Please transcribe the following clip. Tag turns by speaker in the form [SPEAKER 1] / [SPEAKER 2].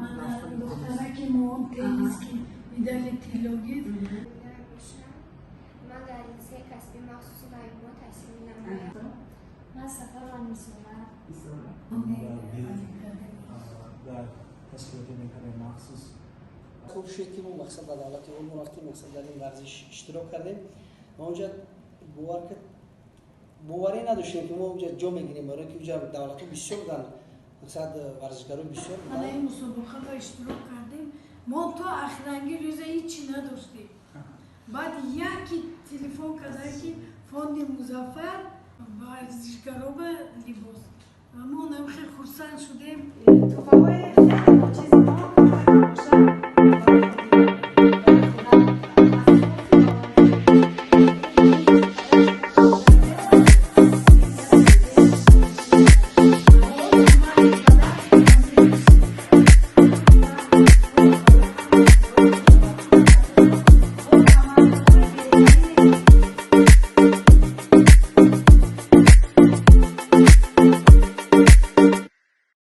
[SPEAKER 1] Мана духтараки мо тенниски медали тилло гирифт.
[SPEAKER 2] Ман дар литсеи касбии махсуси маъюбон таҳсил менамоям.
[SPEAKER 3] Ман Сафарова Нисора.
[SPEAKER 4] Дар ташкилоти минтақаи махсус.
[SPEAKER 5] Хуб шуд, ки мо, мақсад, ба давлати Олмон рафтем, мақсад, дар ин варзиш иштирок кардем ва онҷа бовар кард, боварӣ надоштем, ки мо онҷа ҷо мегирем, барое ки онҷа давлатҳо бисёр буданд, мақсад, варзишгарои бисёр
[SPEAKER 1] Мана
[SPEAKER 5] буданд.
[SPEAKER 1] Ин мусобиқаро иштирок кардем. Мо то ахиранги рӯза ҳичи надоштем. Баъд яки телефон карда, ки фонди Музаффар варзишгароба либос, ва мо нам хеле хурсанд шудем.
[SPEAKER 6] Туҳфаҳои хеле ночизи мо бошад.